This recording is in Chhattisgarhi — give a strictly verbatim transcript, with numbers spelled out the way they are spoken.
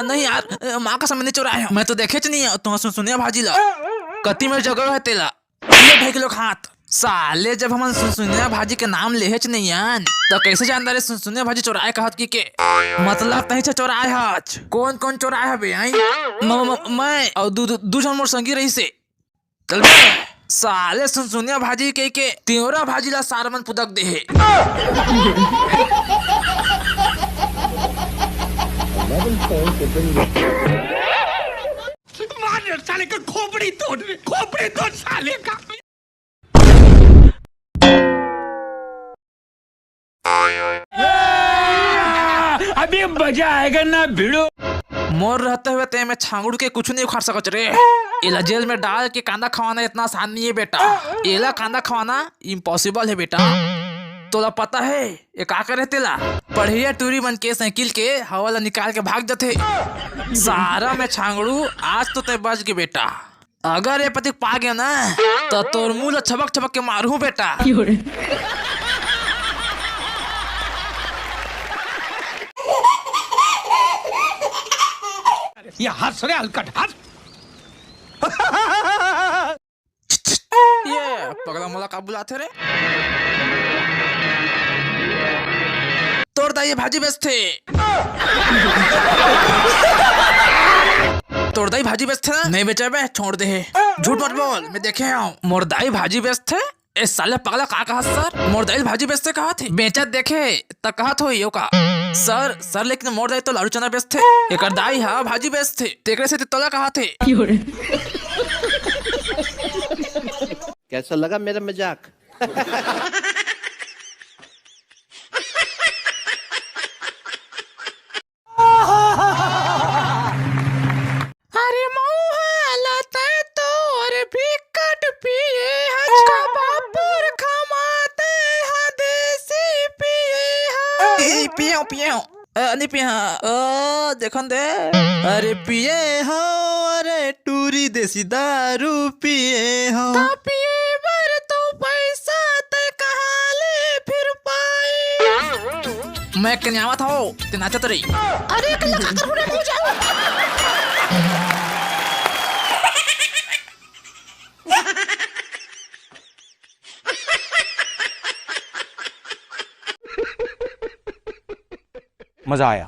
नहीं यार, माँ कसम, मैं नहीं चोराए हँव। मैं तो देखेच नहीं हँव तुँहर सुनसुनिया भाजी ला। कति मेर जगह हे तेला? ले ढाई किलो के हाथ। साले, जब हमन सुनसुनिया भाजी के नाम लेहेच नहीं हन, त कइसे जान डारे सुनसुनिया भाजी चोराए कहत कि के? मतलब तहीं से चोराए हच? कोन कोन चोराए हबे, आई? म-, म-, मैं अउ दू, दू, दू झन मोर संगी रहिसे। चल बे, साले सुनसुनिया भाजी कहिके तिंवरा भाजी ला सार मन पुदक दे हे। मार साले का खोपड़ी तोड़, खोपड़ी तोड़ साले का। अभी मजा आएगा ना भिड़ो। मोर रहते हुए ते में छांगड़ू के कुछ नहीं उखाड़ सकत रे। एला जेल में डाल के कांदा खवाना इतना आसान नहीं है बेटा। एला कांदा खवाना impossible है बेटा। तोला पता है ये का करे तेला? पढ़िया टूरी मन के साइकिल के हवा ला निकाल के भाग जाथे। सारा में छांगड़ू, आज तो ते बच गे बेटा। अगर ये पतिक पा गया ना, तो तोर मुंह ला छबक छबक के मारू बेटा। ये हंस रे हलकट, हंस। ये पगला मोला का बुलाथे रे? तोर दाई भाजी बेचथे। तोर दाई भाजी बेचथे ना? नहीं बेचा बे, छोड़ दे हे। झूठ मत बोल, मैं देखे हँव। मोर दाई भाजी बेचथे? ए साले पगला, का कहत सर? मोर दाई भाजी बेचथे कहत हे? बेचत देखे त कहत होही ओ का? सर, सर, लेकिन मोर दाई तो लालू चना बेचथे। एकर दाई ह भाजी बेचथे, तेकरे सेती तोला कहत हे। कैसा लगा मेरा मजाक? अरे मउहा लते तोर बिकट पिए हच का बापुर खमाते ह देसी पिए ह। ए, पिए हँव, पिए हँव। अ, नहीं पिए हँव। अ, देखन दे। अरे पिए हँव, अरे टूरी देसी दारू पिए हँव। त पिए बर तो पैसा तैं कहाँ ले फिर पाए? मैं कनियावत हँव, ते नाचत रही। अरे, कल्ला काकर होने हो जाओ। मजा आया।